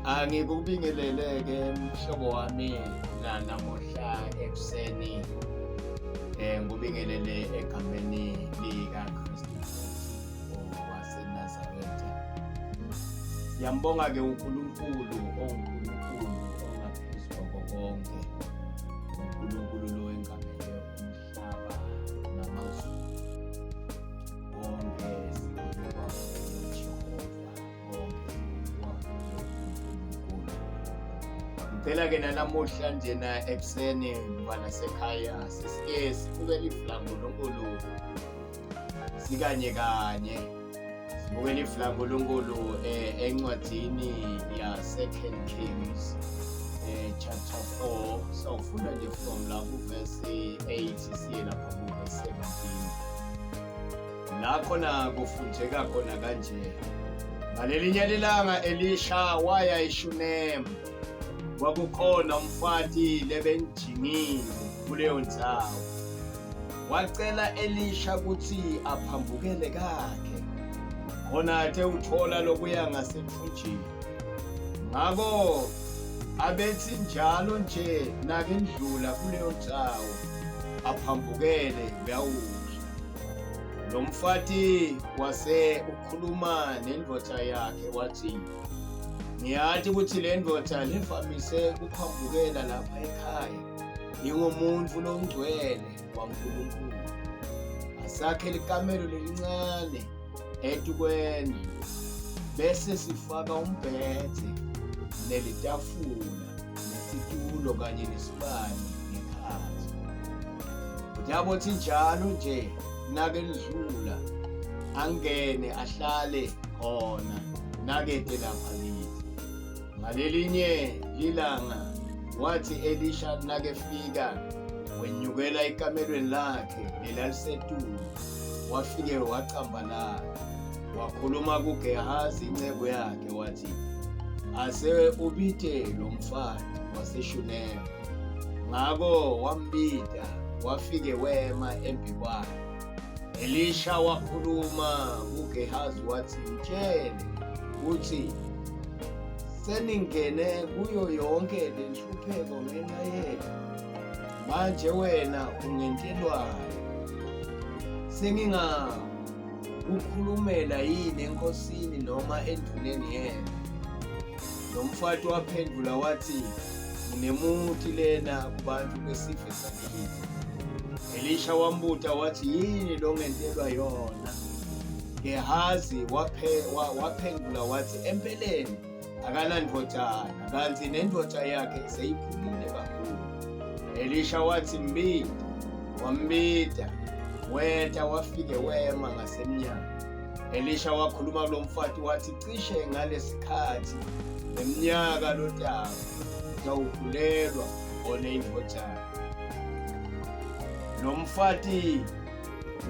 Angikubingelele-ke mhlobo wami la namuhla ekuseni ngikubingelele egameni likaKristu Jesu waseNazaretha. Siyambonga-ke uNkulunkulu onguNkulunkulu ongaphezu kwako konke, uNkulunkulu lo engamele umhlaba namazulu. Konke sikunikwa uJehova. Ngicela-ke nanamuhla njena ekuseni mfana sekhaya sisike sibukele ifu laNkulunkulu sikanye kanye sibukele ifu laNkulunkulu eh, encwadini ya-Second Kings eh, chapter 4 sawufunda nje from la kuvesi 8 siye lapha kuvesi 17 La khona kufunjeka khona kanje. Ngalelinye lilanga Elisha waya eShunemu. Kwakukhona umfati lebenjingile kuleyo ndzawo. Wacela Elisha ukuthi aphambukele kakhe. Khona athe uthola lokuya ngasethunjini. Ngakho abethi njalo nje nakendlula kuleyo ndzawo aphambukele kuyawudla. Lo mfati wase ukhuluma nendoda yakhe wathi, Ngiyati ukuthi le ndoda levamise kuphambukela lapha ekhaya ingumuntu longcwele waNkulunkulu. Asakhe likamelo lelincane etukweni bese sifaka umbhede nelitafula nesitulo kanye nesibani ngekhathi. Uyabothi njalo nje nakelidlula angene ahlale khona nakede lapha kithi. Ngalelinye lilanga wathi Elisha nakefika wenyukela ekamelweni lakhe lelalisetulu wafike wacambalala wakhuluma kuGehazi inceku yakhe wathi ase ubite lo mfana waseShunema. Ngakho wambita wafike wema embi kwakhe. Elisha wakhuluma kuGehazi wathi, mtshele ukuthi seningene kuyo yonke le nhlupheko ngenxa yethu. Manje wena ungentelwani? Sengingakukhulumela yini enkosini noma enduneni yenu? Lo mfati waphendula wathi, Nginemuti lena kubantu besive sakithi. Elisha wambuta wathi, Yini longentelwa yona? Gehazi waphendula wathi, Empeleni akanandodana, kanti nendoda yakhe seyikhulile kakhulu. Elisha wathi, Mbita. Wambita, weta wafike wema ngasemnyango. Elisha wakhuluma kulo mfati wathi, cishe ngalesikhathi neminyaka lotako utawukhulelwa ubone indvodzana. Lo mfati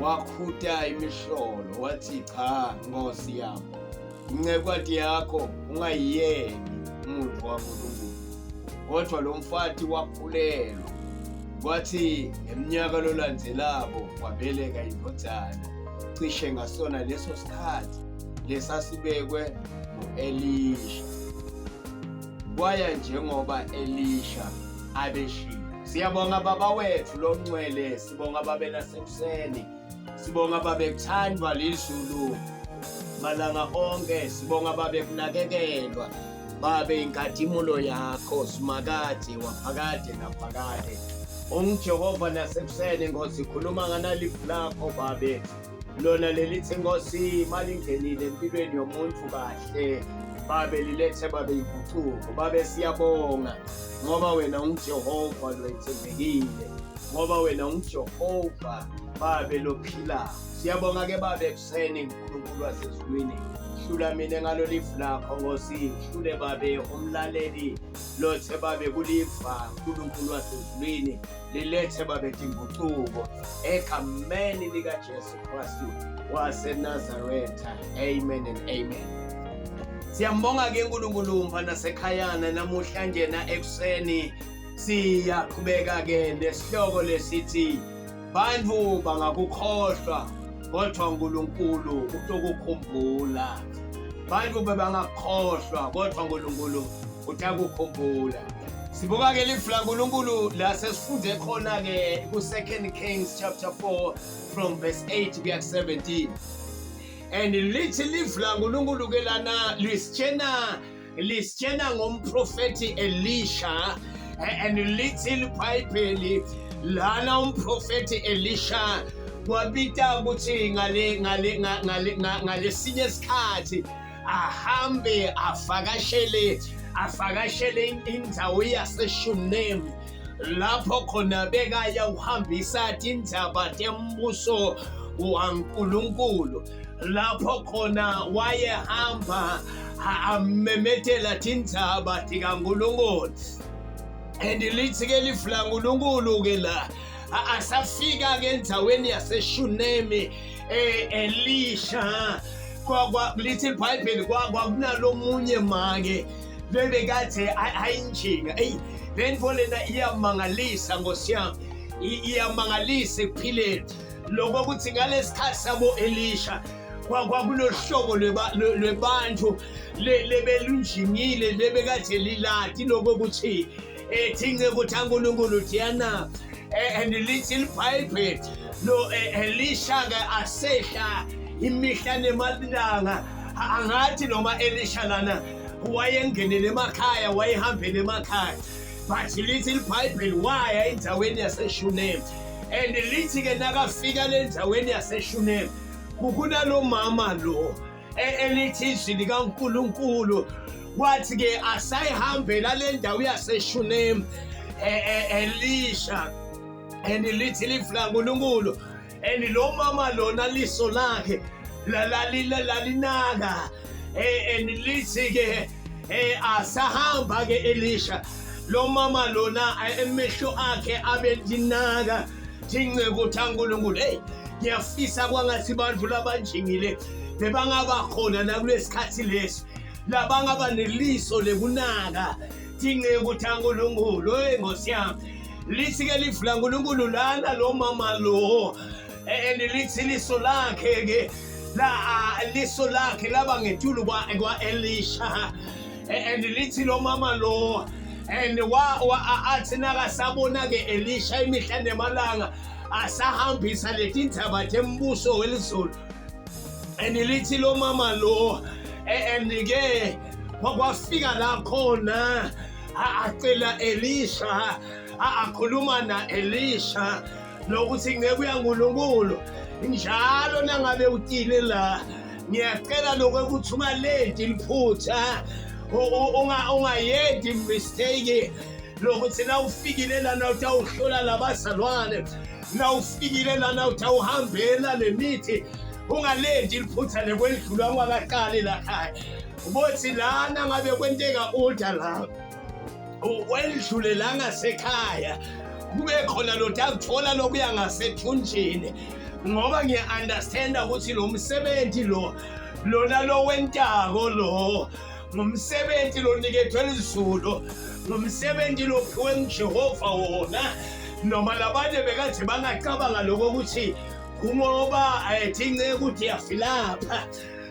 wakhuta imihlolo wathi, cha nkosi yami, incekwati yakho ungayiyeki umuntu waNkulunkulu. Kodwa lo mfati wakhulelwa, kwathi ngeminyaka lolandzelako wabeleka indvodzana cishe ngasona leso sikhathi lesasibekwe ngu-Elisha. Kwaya njengoba Elisha abeshilo. Siyabonga baba wethu longcwele, sibonga babe nasekuseni, sibonga babe kuthandwa lizulu malanga onke, sibonga babe kunakekelwa babe inkadimulo yakho simakade waphakade naphakade. UnguJehova nasekuseni Nkosi, khuluma nganalifu lakho babe lona lelithi Nkosi malingenile empilweni yomuntu kahle babe lilethe babe inguquko babe siyabonga ngoba wena unguJehova lothembekile ngoba wena unguJehova babe lophilayo siyabonga ke babe ekuseni uNkulunkulu wasezulwini hlula mina ngalo lifu lakho Nkosi hlule babe umlaleli lothe babe kuliva uNkulunkulu wasezulwini lilethe babe tinguquko egameni likaJesu Kristu waseNazaretha. Amen and amen. Siyambonga ke uNkulunkulu mfana sekhayana namuhla njena ekuseni siyaqhubeka ke nesihloko lesithi bantu bangakukhohlwa kodwa uNkulunkulu utokukhumbula. Bantu bebangakhohlwa kodwa uNkulunkulu utakukhumbula. Sibuka ke lifu laNkulunkulu la sesifunde khona ke ku 2 Kings chapter 4 from verse 8 kuya ku 17. And lithi lifu laNkulunkulu ke lana lisitshena ngomprofeti Elisha, and lithi iBhayibheli lana umprofeti Elisha kwabita ukuthi ngale ngale ngale ngalesinye isikhathi ahambe afakashele indzawo yaseShunemi lapho khona bekaya uhambisa tindzaba tembuso waNkulunkulu, lapho khona wayehamba amemetela tindzaba tikaNkulunkulu. And lithi ke lifu laNkulunkulu ke la asafika ke endzaweni yaseShunemi, Elisha, lithi iBhayibheli kwakunalomunye make bebekade ayinjinga. Eyi, le nto lena iyamangalisa nkosi yami, iyamangalisa ekuphileni lokho ukuthi ngalesikhathi sabo Elisha kwakunohlobo lwebantu lebelunjingile lebekade lilati lokho ukuthi ethince ukuthi uNkulunkulu diyana. And lithi iBhayibheli lo Elisha ke asehla imihla nemalanga, angathi noma Elisha lana wayengenele emakhaya, wayehambele emakhaya, but lithi iBhayibheli waya endaweni yaseShunem. And lithi ke nakafika le ndaweni yaseShunem kunalo mama lo elithi izwi likaNkulunkulu wathi ke asayihambela le ndawo yaseShunem Elisha. And lithi lifu laNkulunkulu, and lo mama lona liso lakhe lalinaka, and lithi ke asahamba ke Elisha, lo mama lona emehlo akhe abelinaka tinceku taNkulunkulu. Hey, ngiyafisa kwangathi bantu labanjingile bebangaba khona nakulesikhathi lesi, labangaba neliso lekunaka tinceku taNkulunkulu. Hey Nkosi yami, lithi ke lifu laNkulunkulu lana lo mama lo, and lithi liso lakhe ke la liso lakhe laba ngetulu kwa Elisha. And lithi lo mama lo, and wa athi nakasabona ke Elisha imihla nemalanga asahambisa letindzaba tembuso welizulu. And lithi lo mama lo, and ke kwafika la khona acela Elisha, akhuluma na Elisha lokuthi ngeke uyaNkulunkulu njalo nangabe utile la, ngiyacela lokho ukuthi ungalenti liphutha, ungayenti mistake lokuthi na ufikile lana utawuhlola labazalwane, na ufikile lana utawuhambela le mithi, ungalenti liphutha lekwendlula ungakaqali la khaya. Ubothi lana ngabe kwenteka order la wendlule la ngasekhaya, kube khona lo takuthola lokuya ngasethunjini, ngoba ngiya-understanda ukuthi lo msebenzi lo lona lo wentako lo ngumsebenzi lonikethwe lizulu, ngumsebenzi lophiwe nguJehova wona. Noma labanye bekade bangacabanga lokho ukuthi kungoba ethi ukuthi yafilapha.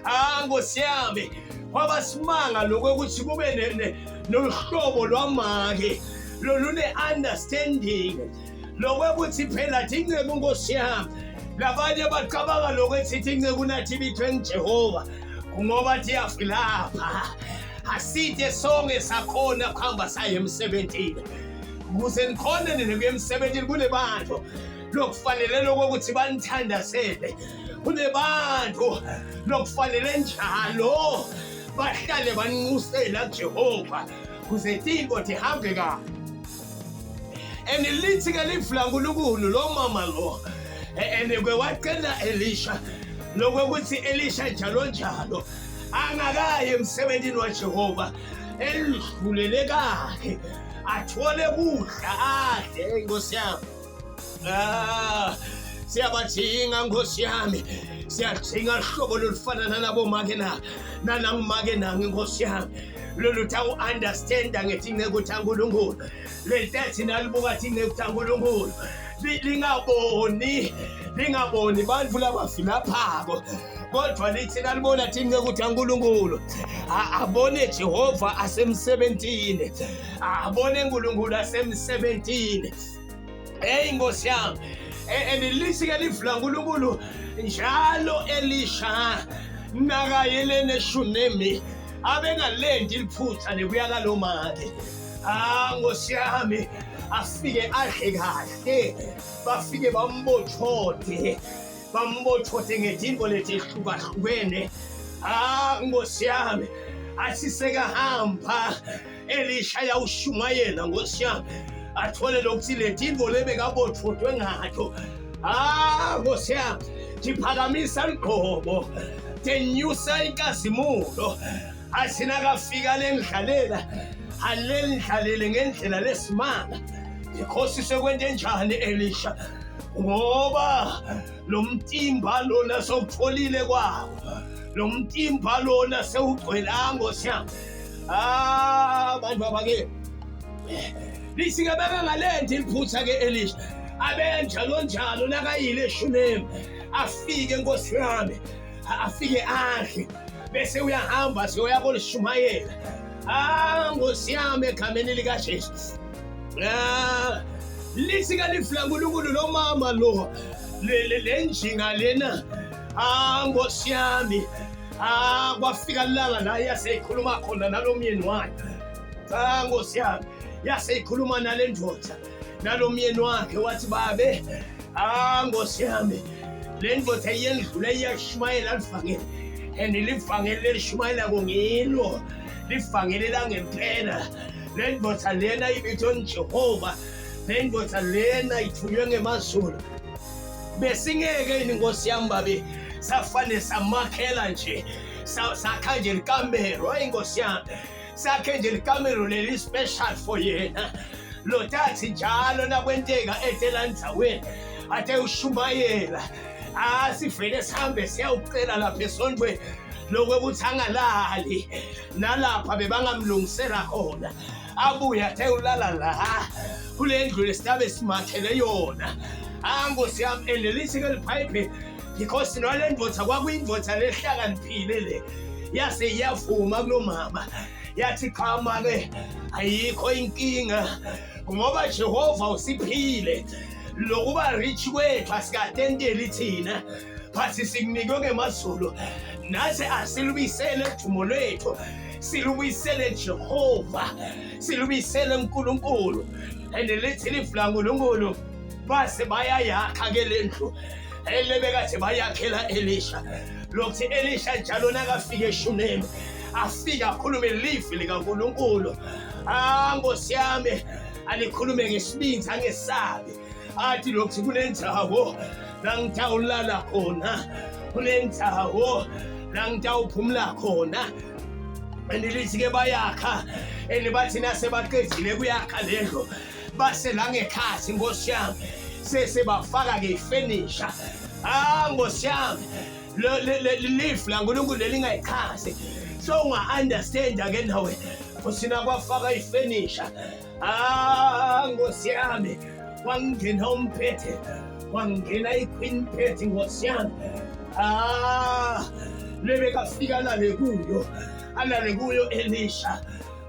Ah Nkosi yami, kwaba simanga lokho ukuthi kube nohlobo lwamake lolune understanding lokho ukuthi phela inceku Nkosi yami, labanye bacabanga lokho ethi inceku nathi ibithwe nguJehova ngoba thi yafilapha. Aside sonke sakhona kuhamba saye emsebenzini, ukuze nikhone nina kuya emsebenzini. Kunebantu lokufanele lokho ukuthi banithandazele, kunebantu lokufanele njalo bahlale baninxusela kuJehova kuze tinto tihambe kahle. And lithi ke lifu laNkulunkulu lo mama lo, and ke wacela Elisha lokho ukuthi Elisha njalo njalo angakayi emsebenzini waJehova elidlulele kakhe athole kudla adle. Nkosi yami, siyabadinga Nkosi yami, siyadinga hlobo lolufana nalabo make na nanangumake nangi Nkosi yami, lolu tawu understanda ngethi inceku taNkulunkulu leli nalibuka thi inceku taNkulunkulu lingaboni bantu labavilaphako. Kodwa lithi nalibona thini ukuthi uNkulunkulu abone Jehova asemsebentini, abone uNkulunkulu asemsebentini. Hey Nkosi yami, and lithi ke livula uNkulunkulu njalo Elisha nakayelene eShunemi abengalenti liphutha nekuya kalomake. Ah Nkosi yami, afike adle kahle, bafike bambothode, bambothode ngezinto leti ehlukahlukene. Ah Nkosi yami, athi sekahamba Elisha yawushumayela Nkosi yami, athole lokuthi letinto lebekabothodwe ngato. Ah Nkosi yami, tiphakamisa ligqobo, tenyusa inkazimulo. Athi nakafika lendlalela, alendlalele ngendlela lesimanga. Inkosi sekwente njani Elisha? Ngoba lo mtimba lona sewutholile kwawo, lo mtimba lona sewugcwelanga Nkosi yami. Ah bantu abake lithi-ke bekangalenti liphutha-ke Elisha, abenjalo njalo nakayile eShunemi, afike Nkosi yami, afike adle bese uyahamba seyoya kolishumayela. Ah Nkosi yami, egameni likaJesu. Ah lithi ke livula uNkulunkulu lo mama lo le njinga lena. Ah Nkosi yami, ah kwafika ilanga la yaseyikhuluma khona nalomyeni wayo. Ah Nkosi yami, yaseyikhuluma nale ndoda nalomyeni wakhe, wathi babe, ah Nkosi yami, le ndoda iyendlule iyashumayela livangeli, and livangeli lelishumayelako ngilo livangeli langempela. Le ndoda lena ibizwa Jehova, le ndoda lena ithunywe ngemazulu. Besingeke yini Nkosi yami babe safane samakhela nje sakha nje likamero. Hayi Nkosi yami, sakhe nje likamero leli special for yena lo tathi njalo nakwenteka etelandzaweni ate ushumayela, asivele sihambe siyawucela lapha esontweni lokwekuthi angalali nalapha bebangamlungisela khona, abuye athe ulala la kule ndlu lesitabe simakhele yona. Ah Nkosi yami, and lithi ke liBhayibheli because nale ndoda kwakuyindoda lehlakaniphile le, yase iyavuma kulo mama, yathi cha make ayikho inkinga ngoba Jehova usiphile lokuba rich kwethu, asikatenteli thina but sikunikwe ngemazulu, nathi asilubisele udumo lwethu, silubisele Jehova, silubisele uNkulunkulu. And lithi livula uNkulunkulu base bayayakha ke le ndlu elebekade bayakhela Elisha, lokuthi Elisha njalo nakafika eShunemi afike akhulume livi likaNkulunkulu. Ah Nkosi yami, alikhulume ngesibindi angesabi, athi lokuthi kunendzawo la ngitawulala khona, kunendzawo la ngitawuphumula khona. And lithi ke bayakha, and bathi nasebaqedile kuyakha lendlu, base la ngekhathi Nkosi yami sesebafaka ke ifenisha. Ah Nkosi yami, lifu la nkulunkulu lelingayichazi, so unga-understanda ke nawe usina kwafaka ifenisha. Ah Nkosi yami, wangena umphethe, wangena i-queen phethe Nkosi yami. Ah lebekafika alale kuyo, alale kuyo Elisha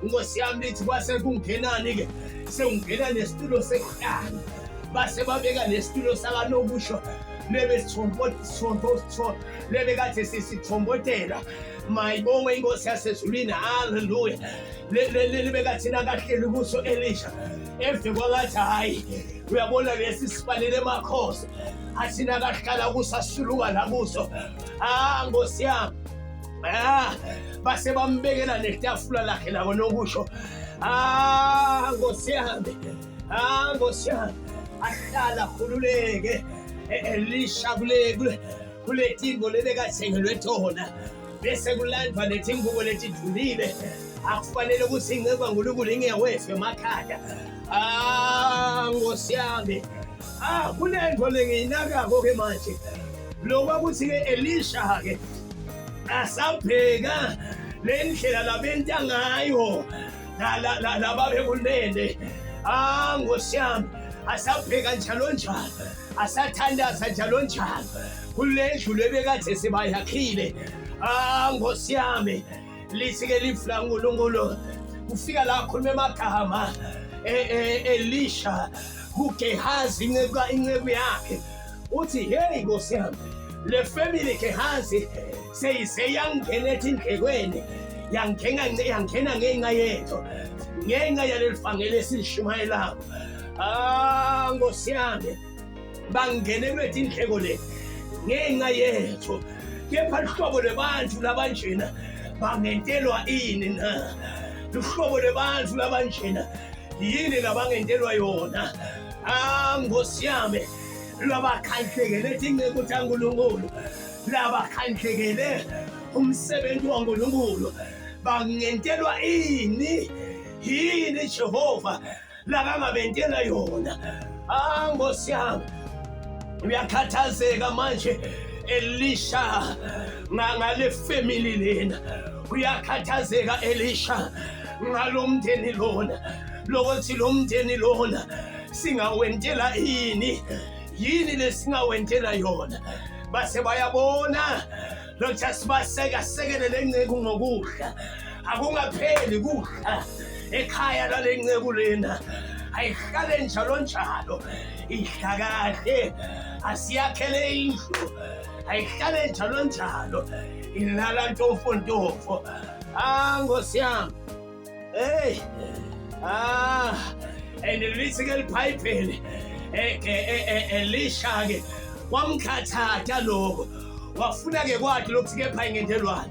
Nkosi yami. Lithi kwase kungenani ke, sekungena nesitulo sekuhlala, base babeka nesitulo sakanokusho lebe sithombo lebe kade sisithombotela. Mayibongwe inkosi yasezulwini, haleluya. Libe kathi nakahleli kuso Elisha, emve kwakathi hayi uyabona lesi sifanele emakhosi, athi nakahlala kusasuluka la kuso. Ah Nkosi yami, ah base bambekela netafula lakhe lako nokusho. Ah Nkosi yami, ah Nkosi yami, ahlala khululeke Elisha kule kule tingo lebekathengelwe tona, bese kulandwa lethi ingubo letidlulile, akufanele ukuthi incekwa uNkulunkulu ingewethu emakhaya. Ah Nkosi yami, ah kunento lengiyinakako ke manje, lokwa kuthi ke Elisha ke asabheka le ndlela labenta ngayo lababekunene. Ah Nkosi yami, Asabheka njalo njalo, asathandaza njalo njalo kule ndlu lebekade sibayakhile. Ah, Nkosi yami, lithi-ke lifu laNkulunkulu kufika la khuluma emagama Elisha kuGehazi inceku yakhe, uthi hey Nkosi yami, le family Gehazi seyize yangena etindlekweni, yangena ngenxa yethu, ngenxa yaleli vangeli esilishumayelako. Ah, Nkosi yami, bangene kuletindleko le ngenxa yethu. Kepha luhlobo lwebantu labanjena bangentelwa ini na? Luhlobo lwebantu labanjena yini labangentelwa yona? Ah, Nkosi yami, lwabakhandlekele tinceku taNkulunkulu, labakhandlekele umsebenzi waNkulunkulu, bangentelwa ini? Yini Jehova lakangabentela yona? Ah, Nkosi yami, uyakhathazeka manje Elisha ngale family lena, uyakhathazeka Elisha ngalo mndeni lona, lokuthi lo mndeni lona singawentela ini? Yini lesingawentela yona? Base bayabona lokuthi asibaseka sekele lenceku ngokudla, akungapheli kudla ekhaya lale nceku lena, ayihlale njalo njalo idla kahle, asiyakhele indlu, ayihlale njalo njalo ilala ntofontofo. Ah, Nkosi yami, hey, ah, and lithi-ke libhayibheli Elisha-ke wamkhathatha lokho, wafuna-ke kwathi lokuthi kepha ingentelwane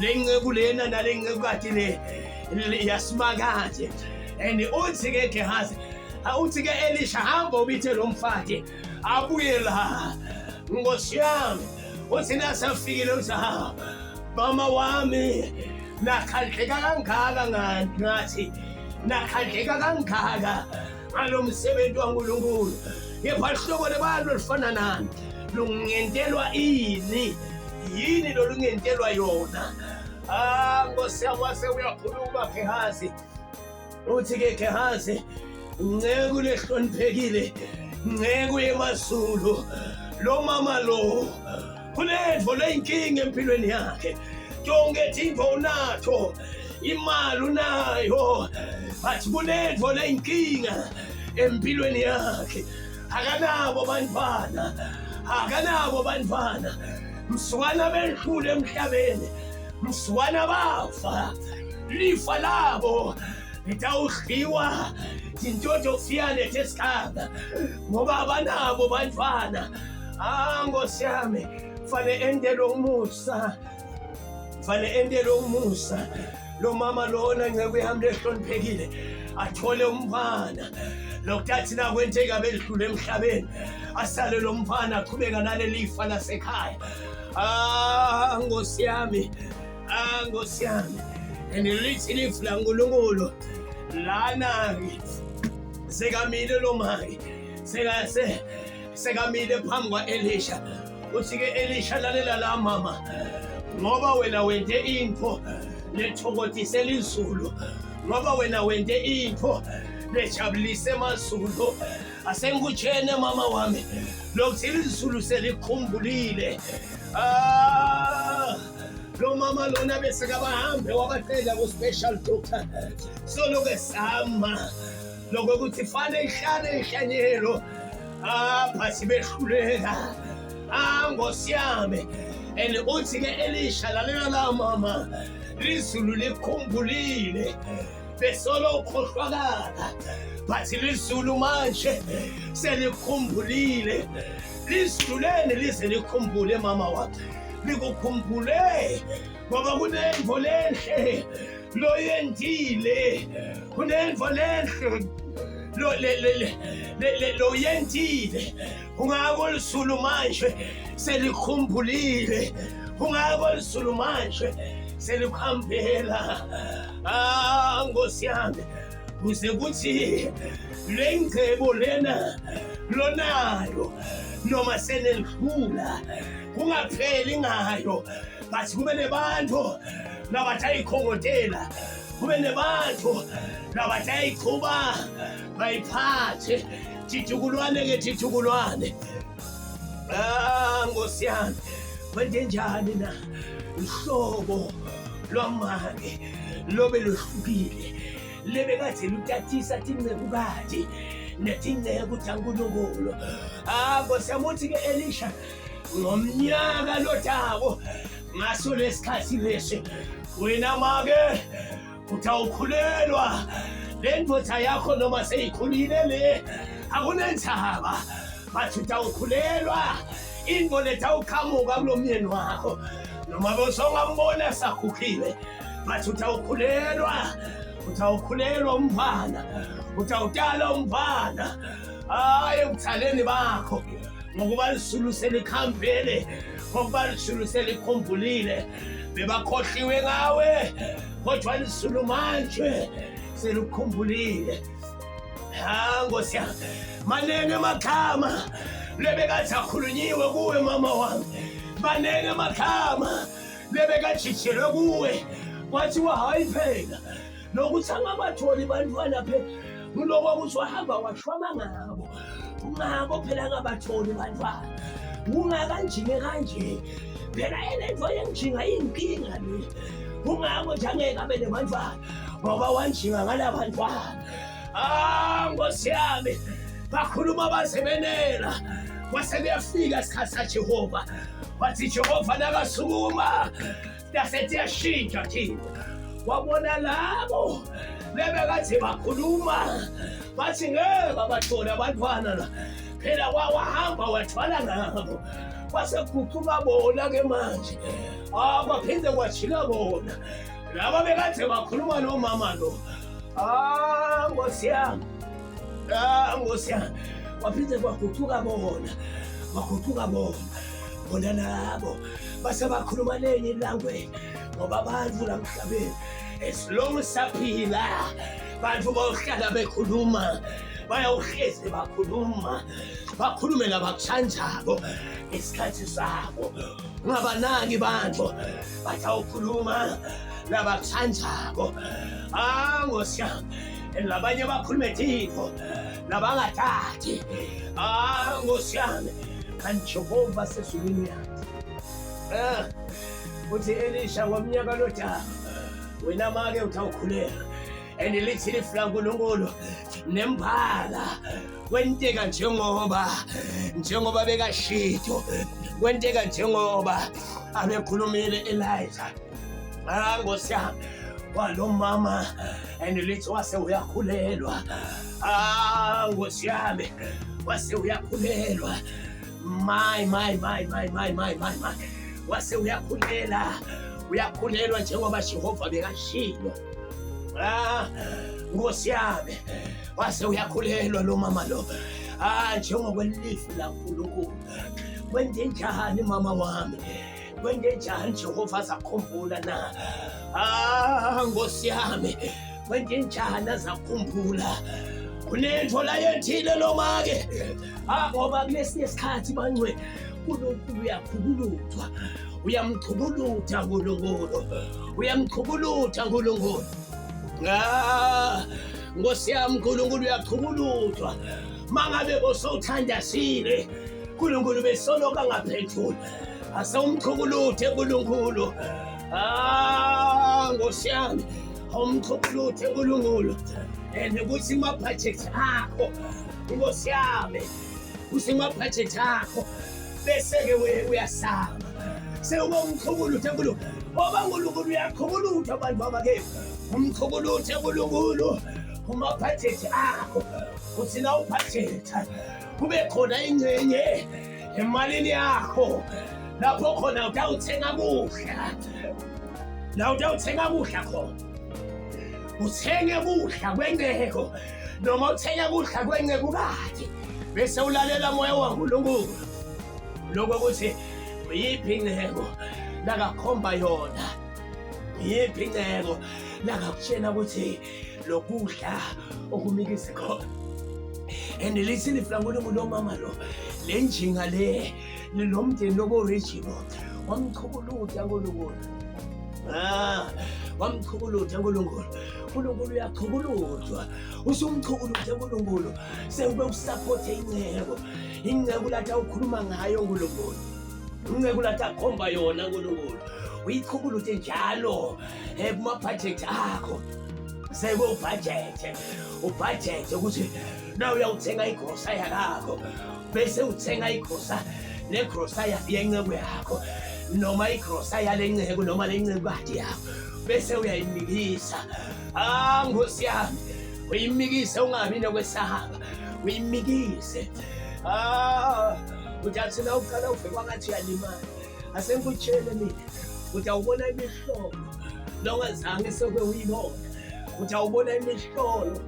le nceku lena nale ncekukati le yasimakade. And uthi-ke Gehazi, uthi-ke Elisha, hamba ubithe lo mfati abuye la. Nkosi yami, uthi nasafikile uthi, ha, mama wami, nakhandleka kangaka ngathi, nakhandleka kangaka ngalo msebenzi waNkulunkulu, kepha hlobo lebantu olufana nani lungentelwa ini? Yini lolungentelwa yona? Ah, Nkosi yami, wase uyakhuluma Gehazi, uthi-ke Gehazi, nceku lehloniphekile, nceku yemazulu, lo mama lo kunendvo leyinkinga empilweni yakhe. Tonke tintfo unatho, imali unayo, but kunendvo leyinkinga empilweni yakhe, akanabo bantwana, akanabo bantwana. Msukwana bedlule emhlabeni, msukwana bafa, lifa labo litawudliwa tintotofiyane tesigaba ngoba abanabo bantwana. Ah, Nkosi yami, fane endelwe umusa, fane endelwe umusa lo mama lona, nceku yami lehloniphekile, athole umfana lokuthi nakwenzeka bedlule emhlabeni, asale lo mfana aqhubeka nalelifa lasekhaya. Ah, Nkosi yami, ah, Nkosi yami, and lithi lifu laNkulunkulu lana sekamile lo maki sekase sekamile phambi kwa-Elisha. Uthi-ke Elisha, lalela la mama, ngoba wena wente intfo lethokothise lizulu, ngoba wena wente intfo lejabulise emazulu, asengikutshene mama wami lokuthi lizulu selikhumbulile. Ah, lo mama lona bese kabahambe wabacela ku-special doctor, soloke sama lokuthi fane ihlale ihlanyelo apha sibehluleka. Ah, Nkosi yami, and uthi-ke Elisha, lalela la mama, lizulu likhumbulile, besolo ukhohlwakala, but lizulu manje selikhumbulile. Lizulu leni lize likhumbule mama wami, likukhumbule ngoba kunentfo lenhle loyentile, kunentfo lenhle lo le le le le loyentile. Ungako lisulu manje selikhumbulile, ungako lisulu manje selikuhambela. Ah, Nkosi yami, kuze kuthi le ngcebo lena lonayo noma senendlula kungapheli ngayo, but kube nebantu labathi ayikhongotela. Kube nebantu labatayikhuba bayiphathe titukulwane ke titukulwane. Ah, Nkosi yami, kwenze njani na uhlobo lwamake lobe luhlukile lebekade lutatisa tincekukati netinceku taNkulunkulu. Ah, Nkosi yami, uthi ke Elisha ngomnyaka lotako ngaso lesikhathi lesi wena make utawukhulelwa le ndoda yakho noma seyikhulile le akunendzaba bathi utawukhulelwa into letawuqhamuka kulo myeni wakho noma bosongambona sakhukhile bathi utawukhulelwa utawukhulelwa umfana utawutala umfana hayi ebuthaleni bakho ngokuba lisulu selikhambile ngokuba lisulu selikhumbulile bebakhohliwe ngawe kodwa lisulu manje selikhumbulile. Ha Nkosi yami, maningi amakhama lebekathi akhulunyiwe kuwe mama wami, maningi amakhama lebekajijelwe kuwe kwathiwa hayi phela nokuthi angabatholi bantwana phela ngiloko ukuthi wahamba washwama ngabo ngabo phela angabatholi bantwana kungakanjinge kanje phela elento yengijinga iyinkinga le kungako nje angeke abe nebantwana ngoba wanjinga ngalabantwana. Ah Nkosi yami, bakhuluma bazebenela kwase kuyafika isikhathi saJehova wathi Jehova nakasukuma yasethi yashintsha thina wabona labo lebekade bakhuluma bathi ngeke abathole abantwana la phela wahamba wathwala ngabo kwase kuguquka bona ke manje. Ah, kwaphinde kwajika bona laba bekade bakhuluma nomama lo. Ah Nkosi yami, ah Nkosi yami, kwaphinde kwaguquka bona, kwaguquka bona bona labo base bakhuluma lenye ilanguage ngoba abantu la mhlabeni as long saphila bantu bayohlala bekhuluma bayawuhlezi bakhuluma bakhulume labakuthanjako isikhathi sabo ungabanaki bantu batawukhuluma labakuthanjako. Ah Nkosi yami, labanye bakhulume tintfo labangathathi. Ah Nkosi yami, kanti Jehova sezulwini yakhe. Ah, uthi Elisha ngomnyaka lodaba wena make utawukhuleka and lithi lifu laNkulunkulu nembala kwenteka njengoba bekashito kwenteka njengoba abekhulumile Elijah. Ah Nkosi yami, walo mama and lithi wase uyakhulelwa. Ah Nkosi yami, wase uyakhulelwa. My my my my my my my my wase uyakhulela uyakhulelwa njengoba Jehova bekashilo. Ah Nkosi yami, wase uyakhulelwa lo mama lo. Ah njengokwelifu laNkulunkulu kwente njani mama wami, kwente njani Jehova azakhumbula na? Ah Nkosi yami, kwente njani azakhumbula kunento la yethile lo make. Ah ngoba kulesinye isikhathi bangcwe uNkulunkulu uyakhululutha uyamchubulutha uNkulunkulu uyamchubulutha uNkulunkulu. Ah Nkosi yami, uNkulunkulu uyachubuluthwa mangabe bosowuthandazile uNkulunkulu besoloka angaphenduli asewumchukuluthe uNkulunkulu. Ah Nkosi yami, awumchukuluthe uNkulunkulu and kuthi ama-budget akho Nkosi yami, kuthi ama-budget akho bese-ke uyasaba sewuba umchukuluthe uNkulunkulu ngoba uNkulunkulu uyachukulutha abantu babakethu umchukuluthe uNkulunkulu kumabhajethi akho uthi na ubhajetha kube khona ingxenye emalini yakho lapho khona utawuthenga kudla la utawuthenga kudla khona uthenge kudla kwenceko noma uthenge kudla kwencekukati bese ulalela moya waNkulunkulu lokho ukuthi uyiphi inceko lakakhomba yona yiphi inceko lakakutshela ukuthi lokudla okumikise khona and lithi lifu laNkulunkulu lo mama lo le njinga le lo mndeni lobo original wamchukuluta uNkulunkulu. Ah Wamchukulutha uNkulunkulu. uNkulunkulu uyachukulutwa. Usumchukulutha uNkulunkulu. Sewube usupport inceku. Inceku lathi awukhuluma ngayo uNkulunkulu. Inceku lathi akhomba yona uNkulunkulu. Uyichukuluthe njalo kuma-budget akho. Seke ubhajethe. Ubhajethe ukuthi na uyawuthenga igrosa yakakho. Bese uthenga igrosa negrosa yenceku yakho noma igrosa yale nceku noma le ncekukati yakho bese uyayimikisa. Ah, Nkosi yami, uyimikise ungabi nokwesaba, uyimikise. Ah, uthi athi na uqala uve kwangathi uyalimala. Asengikutshele mina, uthi awubona imihlolo longazange seke uyibone. Uthi awubona imihlolo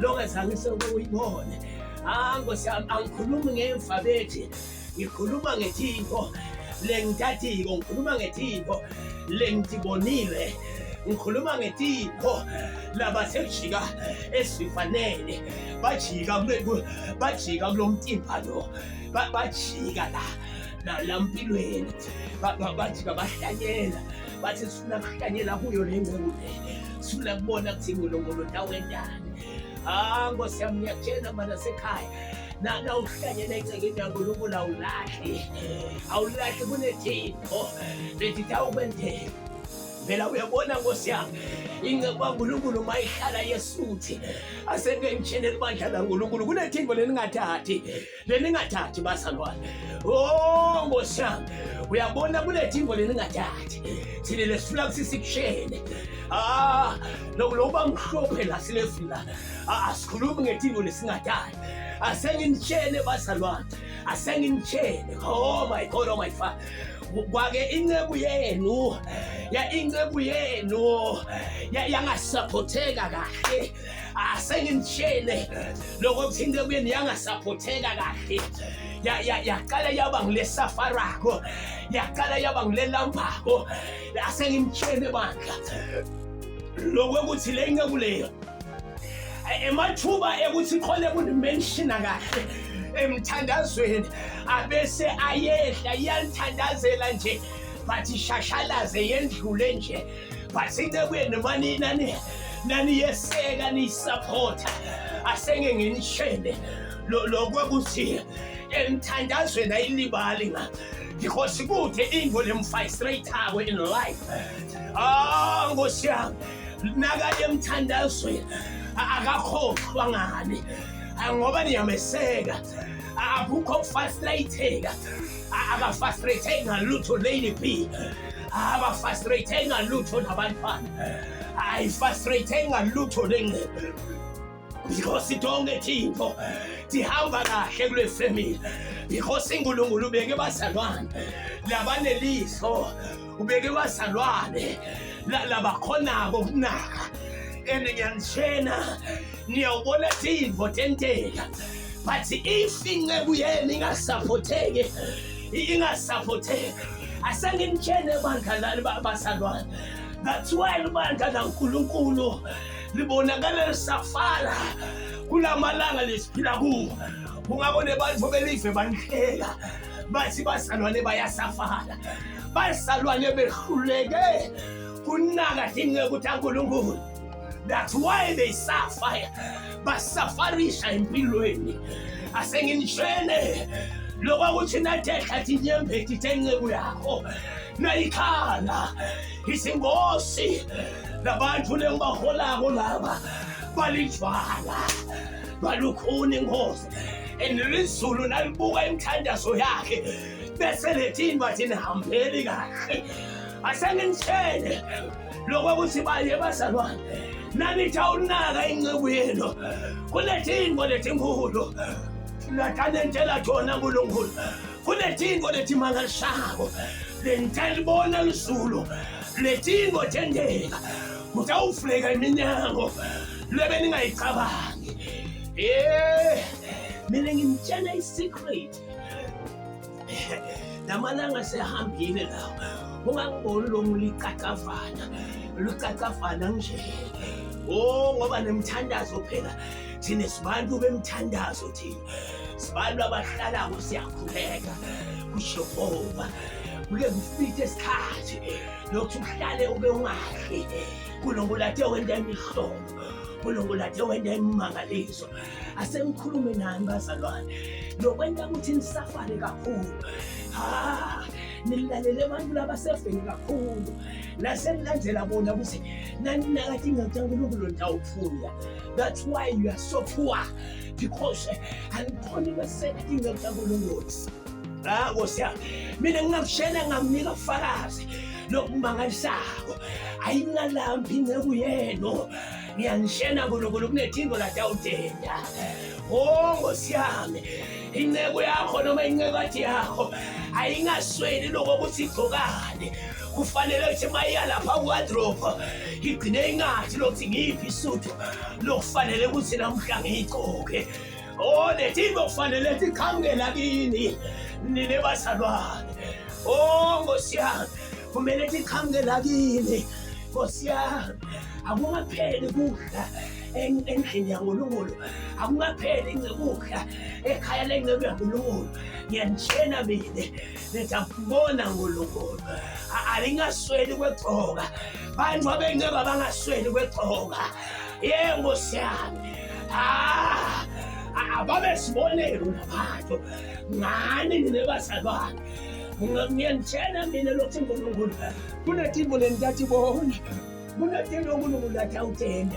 longazange seke uyibone. Ah, Nkosi yami, angikhulumi ngemfa bethi, ngikhuluma ngethinto lengithathiko, ngikhuluma ngethinto lengitibonile, ngikhuluma ngethinto labasejika esifanele bajika bajika kulo mtimba lo, bajika la la mpilweni, bajika bahlanyela, bathi sifuna kuhlanyela kuyo le nceku le, sifuna kubona ukuthi uNkulunkulu utawentani. Ah, Nkosi yami, ngiyakutshela mana sekhaya, na uhlanyela encekeni yaNkulunkulu awulahli, awulahli kunethinto lethi tawukwenteka. Phela uyabona Nkosi yami, inceku kaNkulunkulu uma ihlala yesuthi, aseke ngitshele libandla laNkulunkulu kunethinto leningathathi, leningathathi bazalwane. Oh Nkosi yami, uyabona kunethinto leningathathi, thina lesifuna ukuthi sikushele. Ah, lokuba mhlophe la silefila, asikhulumi ngethinto lesingathathi. Asenginitshele bazalwane, asenginitshele. Oh my God, oh my Father. Kwake inceku yenu, ya inceku yenu yangasaphotheka kahle. Asenginitshele lokho kuthi inceku yenu yangasaphotheka kahle. Yaqala yaba ngile safarako, yaqala yaba ngile lambako. Asenginitshele bandla lokho ukuthi le nceku leyo emathuba ekuthi khona kunimenshina kahle emthandazweni abese ayehla iyanthandazela nje, but ishashalaze yendlule nje, but inceku yenu nani naniyeseka niyisupporta. Asenge nginitshele lokho ukuthi emthandazweni ayilibali nga, because kude into lemfrustrate-ako in life. Ah, Nkosi yami, nakaye emthandazweni akakhohlwa ngani, ngoba niyameseka, akukho kufrustrate-ka, akafrustrate ngalutho Lady B, abafrustrate ngalutho nabantwana, ayifrustrate ngalutho lengcebo, because tonke tintfo tihamba kahle kule family, because uNkulunkulu ubeke bazalwane labanelihlo, ubeke bazalwane labakhonako ukunaka. And ngiyanitshena niyawubona tintfo tenteka, but if inceku yenu ingasaphotheki, ingasaphotheki, asenginitshene bandla lani bazalwane. That's why libandla laNkulunkulu libonakala lisafala kulamalanga lesiphila kuwo. Kungako nebantu belive banhleka bathi bazalwane bayasafala, bazalwane behluleke kunaka tinceku taNkulunkulu. That's why they suffer, basafarisha empilweni. Asenginitshele lokho ukuthi nathehla tinyembeti tenceku yakho nayikhala isingosi labantu lengibaholako laba balijwala balukhuni inkosi, and lizulu nalibuka imithandazo yakhe bese lethini bathi nihambeli kahle. Asenginitshele lokho ukuthi baye bazalwane nanithi awunaka inceku yenu kunethinto letinkulu latanentela thona uNkulunkulu, kunethinto letimangalisako lentalibona lizulu letinto tenteka, kutawuvuleka iminyango lebe ningayicabangi. Mina ngimtshela i-secret, lamalanga sehambile lawo, ungangiboni lo licacavana lucacavana nje. Oh, ngoba nemthandazo phela thina sibantu bemthandazo, thina sibantu abahlalako siyakhuleka kuJehova. Kuke kufike isikhathi lokuthi uhlale ube ungadli. Nkulunkulu ate wenta imihlolo, Nkulunkulu ate wenta imimangaliso. Asengikhulume nani bazalwane, lokwenta ukuthi nisafare kakhulu, ha nilalele abantu labaseveni kakhulu, nasenilandzela bona ukuthi naninaka tinceku taNkulunkulu nitawuphuya. That's why you are so poor, because anikhoni kweseka tinceku taNkulunkulu. Ah, Nkosi yami, mina ngingakushela ngamnika ufakazi lokumangalisako. Ayingalambi inceku yenu, ngiyanishena Nkulunkulu kunethingo latawutenda. Oh Nkosi yami, inceku yakho noma incekathi yakho ayingasweli lokho ukuthi igcokane. Kufanele ukuthi mayiya lapha kuwadrobe igcine ingathi lokuthi ngiyiphi isuthu lokufanele ukuthi namuhla ngiyigcoke. Oh, letinto kufanele tiqhamuke lakini nine bazalwane. Oh Nkosi yami, kumele tiqhamuke lakini Nkosi yami. Akungapheli kudla endlini yaNkulunkulu, akungapheli kudla ekhaya lenceku yaNkulunkulu. Ngiyanitshena mina, ngithi uNkulunkulu alingasweli kwegcoka, bantu abenceku abangasweli kwegcoka. Ye Nkosi yami, ah, ababe sibonelo nabantu ngani nine bazalwane. Ngiyanitshela mina lokhu uNkulunkulu kunetimbo lentatibona, kunetinto uNkulunkulu athi awutenda.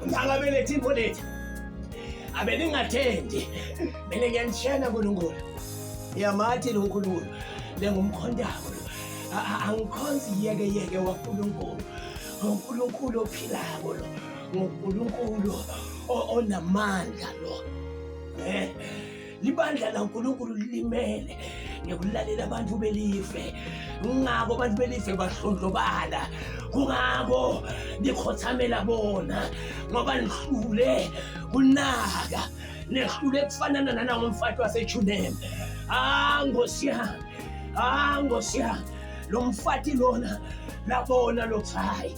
Nangabe lethimbo lethi abeningathendi, mina ngiyanitshela uNkulunkulu yamathi lo Nkulunkulu lengumkhondako lo, angikhonzi yeke yeke waNkulunkulu, uNkulunkulu ophilako lo, nguNkulunkulu onamandla lo. Libandla laNkulunkulu lilimele ngekulalela abantu belive, ngako abantu belive bahlondlobala, kungako nikhothamela bona ngoba nihlule kunaka, nehlule kufanana nanangomfati waseJunem. Ah Nkosi yami, ah Nkosi yami, lo mfati lona labona lokuthi hayi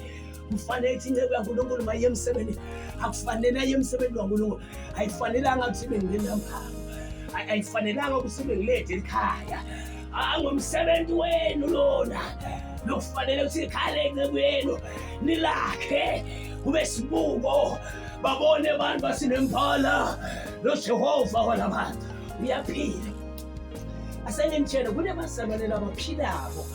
kufanele ukuthi inceku yaNkulunkulu mayiye emsebenzini, akufanele aye emsebenzini waNkulunkulu, ayifanelanga ukuthi ibe ngilenamphako, ayifanelanga ukuthi ibe ngilethe ekhaya. Angumsebenzi wenu lona lokufanele ukuthi ikhaya lenceku yenu nilakhe kube sibuko, babone abantu basinemphala lo Jehova walabantu uyaphila. Asenginitshele kunebazalwane labaphilako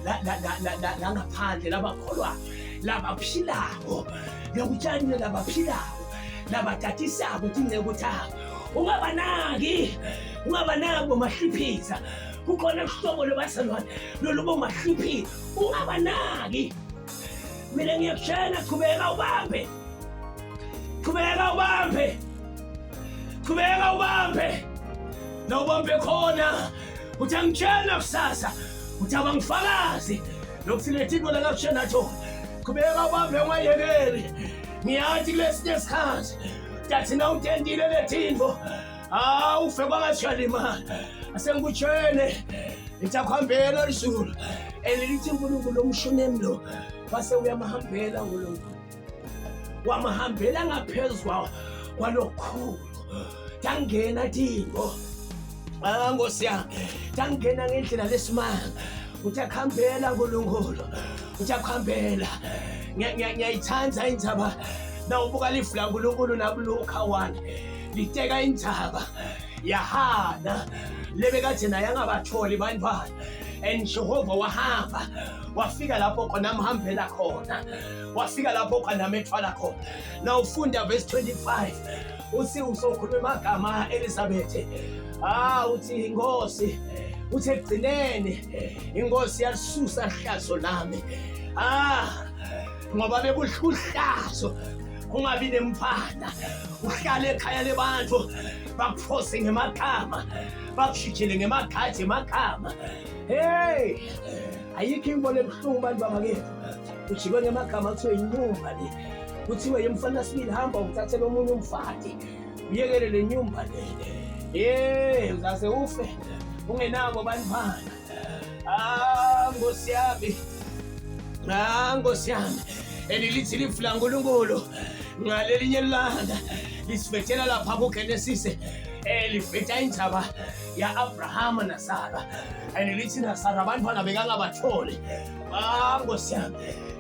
la ngaphandle, labakholwa labaphilako, lokutshani labaphilako labatatisako tinceku tabo. Ungabanaki, ungabanaki bomahliphisa, kukhona uhlobo lwabazalwane lolu bomahliphisa, ungabanaki. Mina ngiyakutshela, qhubeka ubambe, qhubeka ubambe, qhubeka ubambe, la ubambe khona. Uthi angitshela kusasa, uthi abangifakazi lokuthi letinto lakakutshela tona. Qhubeka ubambe, ungayekeli. Ngiyathi kulesinye isikhathi tathi na utentile letinto, awufe kwangathi uyalimala. Asengikutshele, ngithi akuhambela lizulu elilithi uNkulunkulu omshunemi lo wase uyamahambela uNkulunkulu, wamahambela ngaphezu kwalokhulu. Tangena tingo, ah Nkosi yami, tangena ngendlela lesimanga. Uthi akuhambela uNkulunkulu, uthi akuhambela. Ngiyayithanda indzaba nawubuka lifu laNkulunkulu nakuLuka 1 liteka indzaba yaHana lebekade naye angabatholi bantwana, and Jehova wahamba wafika lapho khona amhambela khona, wafika lapho khona amethwala khona. Nawufunda verse 25 uthi usokhuluma amagama Elizabeth, ah uthi inkosi, uthi ekugcineni inkosi yalisusa hlazo lami. Ah ngoba bekuhlazo ungabi nemfana, uhlale ekhaya lebantu bakuphose ngemagama, bakushijele ngemagadi emagama. Hey, ayikho imbono ebuhlungu bantu babakethu, ujikwe ngemagama kuthiwe inyumba le, kuthiwe yemfana sibili, hamba uthathele omunye umfati, uyekele le nyumba le. Ye uzaze ufe ungenabo bantwana. Ah Nkosi yami, ah Nkosi yami, And lithi lifu laNkulunkulu ngalelinye ilanga lisivethela lapha kuGenesis, livetha indzaba ya-Abrahama naSara. And lithi naSara abantwana bekangabatholi. Ah, Nkosi yami,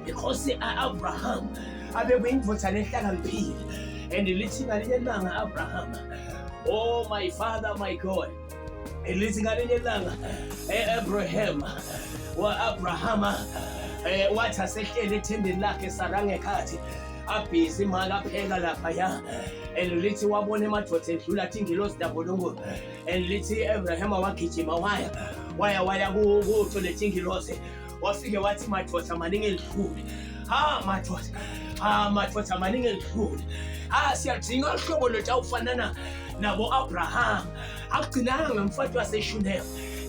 because Abraham abekuyindvodza lehlakaniphile. And lithi ngalinye ilanga Abraham, oh my father, my God, lithi ngalinye ilanga Abraham wa-Abrahama wathi asehleli ethendeni lakhe Sara ngekhathi abhizi imali apheka laphaya. And lithi wabona emadoda edlula, athi ingilosi daNkulunkulu. And lithi Abrahama wagijima waya kuto lethi ingilosi, wafike wathi, madoda maningi elidlule, ha madoda, ha madoda maningi elidlule. Ha, siyadinga uhlobo lwethu awufanana nabo Abraham, akugcinanga mfati waseShunem.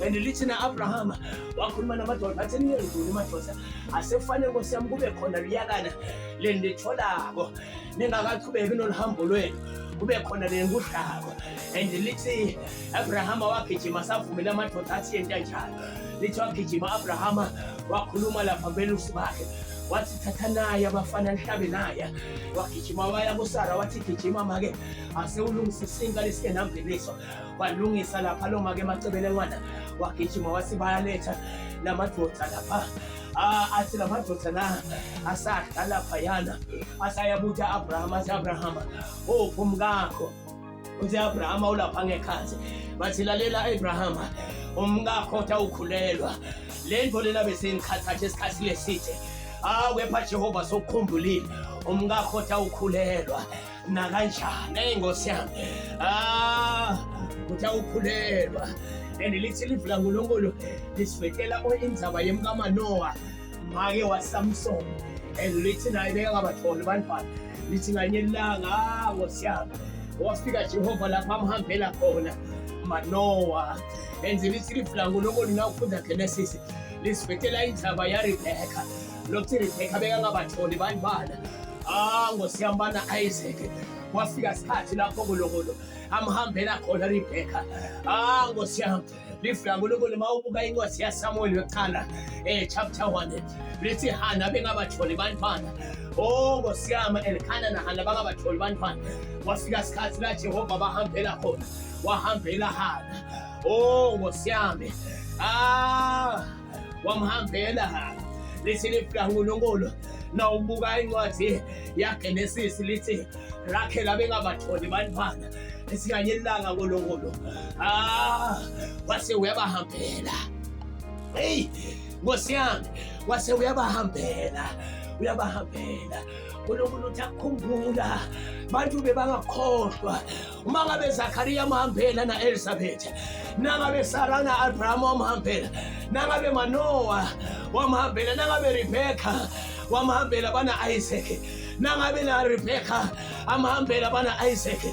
And lithi na-Abrahama wakhuluma namadoda athi, ningedluli madoda, asekufanele nkosi yami kube khona luyakana lenditholako ningakachubeki noluhambo lwenu, kube khona lenikudlako. And lithi Abrahama wagijima, savumela amadoda athi yento njalo. Lithi wagijima Abrahama wakhuluma lapha belusi bakhe, wathi thatha naye abafana nihlabe naye. Wagijima waya kuSara, wathi gijima make, asewulungisa isinka lesingenamveliso. Walungisa lapha lo make emacebelengwana. Wagijima wathi bayaletha lamadoda lapha. Athi lamadoda la asadla laphayana, asayabuta Abraham, athi Abrahama, uphi umkakho? Uthi Abrahama ulapha ngekhathi. Bathi lalela Abrahama, umkakho utawukhulelwa, le nto lena besengikhathathe isikhathi leside. Ah, kepha Jehova sokukhumbulile, umkakho utawukhulelwa nakanjani. Eyi Nkosi yami, ah, utawukhulelwa. And lithi livu laNkulunkulu lisivekela indzaba yemkaManoa, make waSamson. And lithi naye bekangabatholi bantwana. Lithi nganye ilanga, ah Nkosi yami, wafika Jehova lapha amhambela khona Manoa. And lithi livu laNkulunkulu nawufunda Genesis lisivekela indzaba yaRebheka, lokuthi Rebheka bekangabatholi bantwana. Ah Nkosi yami, bana Isaac. Kwafika isikhathi lapho uNkulunkulu amhambela khona Rebheka. Ah Nkosi yami, lifu laNkulunkulu mawubuka incwadi yaSamuel yokuqala chapter 1, lithi Hana bengabatholi bantwana. Oh Nkosi yami, Elkhana naHana bangabatholi bantwana. Kwafika isikhathi la Jehova bahambela khona, wahambela Hana. Oh Nkosi yami, ah, wamhambela Hana. Lithi lifu laNkulunkulu nawubuka incwadi yaGenesis lithi Rakhel abengabatholi bantwana. Esikanye ilanga uNkulunkulu ah wase uyabahambela. Hey Nkosi yami, wase uyabahambela, uyabahambela uNkulunkulu. Uthi akukhumbula bantu bebangakhohlwa. Uma ngabe Zakariya amhambela na Elizabeth, nangabe Sara na Abraham wamhambela, nangabe Manoah wamhambela, nangabe Rebecca wamhambela bana Isaac, nangabe na Rebecca amhambela bana Isaac,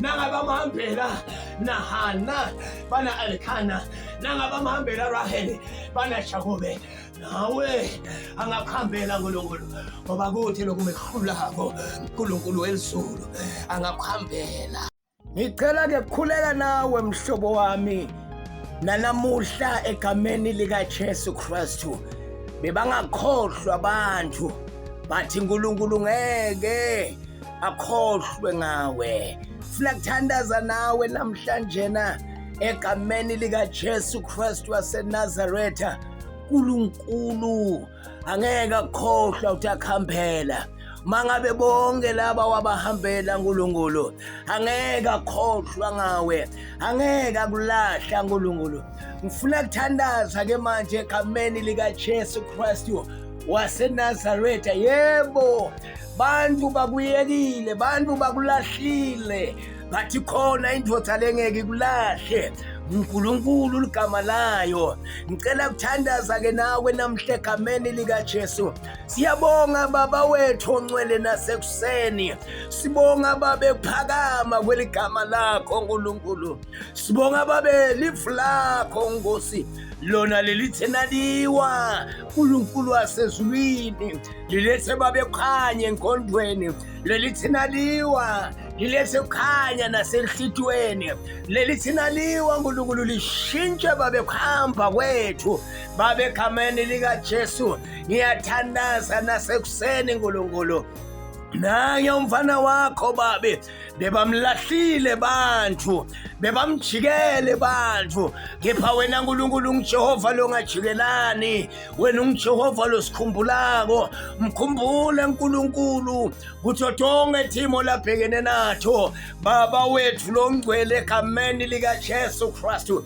nangabe amhambela na Hana bana Elkana, nangabe amhambela Rahel bana Jakobe, nawe angakuhambela uNkulunkulu, ngoba kuthi lokumehlulako uNkulunkulu welizulu angakuhambela. Ngicela ke kukhuleka nawe mhlobo wami nanamuhla egameni lika Jesu Kristu. Bebangakhohlwa abantu, bathi uNkulunkulu ngeke akhohlwe ngawe. Funa kuthandaza nawe namhlanje na egameni lika Jesu Kristu waseNazaretha. uNkulunkulu angeke akhohlwa ukuthi akuhambela. Mangabe bonke laba wabahambela uNkulunkulu, angeke akhohlwa ngawe, angeke akulahla uNkulunkulu. Ngifuna kuthandaza ke manje egameni lika Jesu Kristu waseNazaretha. Yebo, bantu bakuyekile, bantu bakulahlile, bathi khona indoda lengeke ikulahle, uNkulunkulu ligama layo. Ngicela kuthandaza ke nawe namhla egameni lika Jesu. Siyabonga Baba wethu ongcwele nasekuseni, sibonga Babe kuphakama kweligama lakho uNkulunkulu, sibonga Babe lifu lakho Nkosi, lona lelithe naliwa uNkulunkulu wasezulwini lilethe Babe kukhanya enkondweni, lelithi naliwa lilethe kukhanya nasenhlitweni, lelithi naliwa uNkulunkulu lishintshe Babe kuhamba kwethu. Baba, egameni likaJesu ngiyathandaza nasekuseni Nkulunkulu, naye umfana wakho babe, bebamlahlile bantu, bebamjikele bantu, kepha wena Nkulunkulu unguJehova longajikelani, wena unguJehova losikhumbulako. Mkhumbule Nkulunkulu kutho tonke timo labhekene natho, Baba wethu longcwele, egameni likaJesu Kristu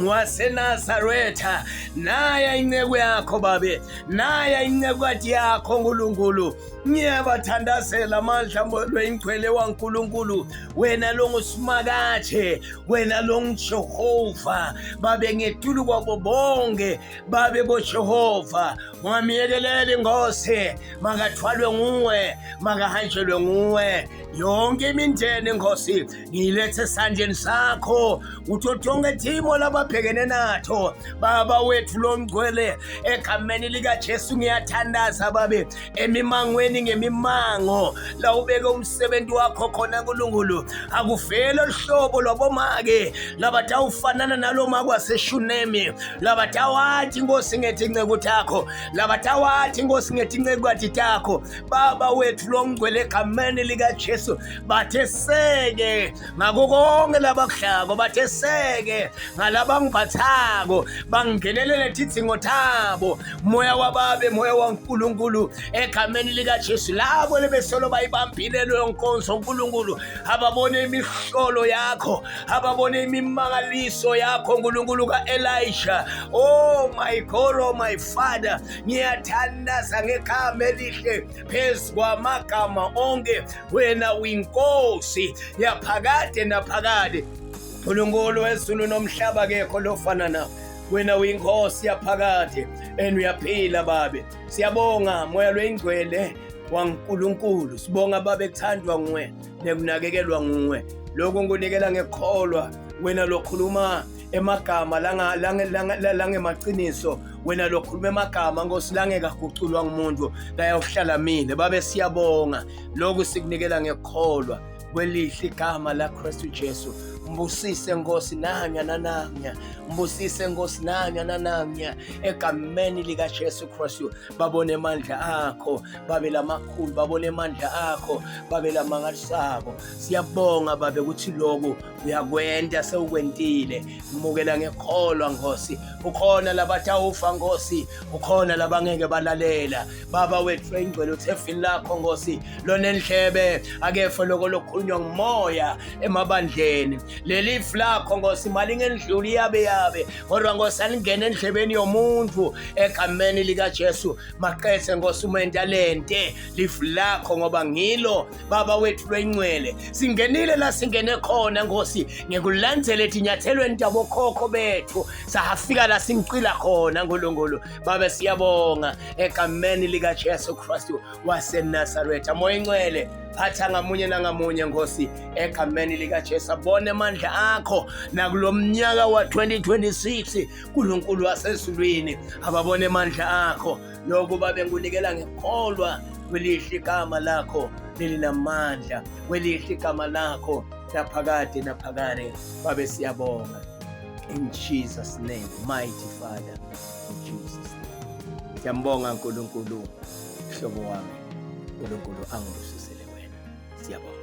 waseNazaretha. Naya inceku yakho babe, naya incekukati yakho Nkulunkulu, ngiyabathandazela amandla lwengcwele waNkulunkulu, wena longuSimakathe, wena longuJehova babe, ngetulu kwabo bonke babe boJehova. Ungamyekeleli Nkosi, makathwalwe nguwe, makahanjelwe nguwe. Yonke imindeni Nkosi ngiyilethe esandleni sakho, utho tonke timo lababhekene natho, Baba wethu longcwele, egameni likaJesu ngiyathandaza babe, emimangweni ngemimango la ubeke umsebenzi wakho khona Nkulunkulu, akuvele luhlobo lwabomake labatawufanana naloma kwaseShunemi, labatawati Nkosi ngetinceku takho, labatawati Nkosi ngetincekukati takho, Baba wethu longcwele, egameni likaJesu. Bathe seke ngako konke labakuhlako, bathe seke ngalabangiphathako, bangenelele tidzingo tabo, moya wababe, moya waNkulunkulu, egameni likaJesu. Labo lebesolo bayibambile leyo nkonzo Nkulunkulu, ababone imihlolo yakho, ababone imimangaliso yakho Nkulunkulu ka-Elisha. Oh my God, oh my Father, ngiyathandaza ngegama elihle phezu kwamagama onke, wena uyinkosi yaphakade naphakade, Nkulunkulu wezulu nomhlaba, akekho lofana nawe. Wena uyinkosi yaphakade and uyaphila babe. Siyabonga moya lwengcwele waNkulunkulu, sibonga babe kuthandwa nguwe nekunakekelwa nguwe. Lokhu ngikunikela ngekholwa, wena lokhuluma emagama langemaqiniso, wena lokhuluma emagama Nkosi langeke aguculwa ngumuntu, layawuhlala mile babe. Siyabonga, lokhu sikunikela ngekholwa kwelihle igama la Kristu Jesu. Mbusise Nkosi nanya nananya, mbusise Nkosi nanya nananya, egameni lika Jesu Kristu. Babone amandla akho babe lamakhulu, babone amandla akho babe lamangalisako. Siyabonga babe ukuthi lokhu uyakwenta, sewukwentile. Mukela ngekholwa Nkosi. Ukhona labatawufa Nkosi, ukhona labangeke balalela. Baba wethu engcwele, uthefini lakho Nkosi, lonendlebe akefe loko lokukhulunywa ngumoya emabandleni. Leli ifu lakho Nkosi malingendluli yabe yabe, kodwa Nkosi alingene endlebeni yomuntu, egameni likaJesu. Maqethe Nkosi umentalente lifu lakho, ngoba ngilo Baba wethu lwengcwele. Singenile la singene khona Nkosi ngekulandzela etinyathelweni tabokhokho bethu, sahafika la singicila khona Nkulunkulu babe. Siyabonga egameni likaJesu Kristu waseNazaretha. Moya ingcwele, phatha ngamunye nangamunye Nkosi, egameni likaJesu. Abone amandla akho nakulo mnyaka wa-2026, Nkulunkulu wasezulwini, ababone amandla akho. Lokhu babe ngikunikela ngekholwa kwelihle igama lakho lelinamandla, kwelihle igama lakho laphakade naphakade babe. Siyabonga in Jesus name, mighty Father, in Jesus name. Siyambonga uNkulunkulu, hlobo wami. uNkulunkulu angibusisele wena. Siyabonga.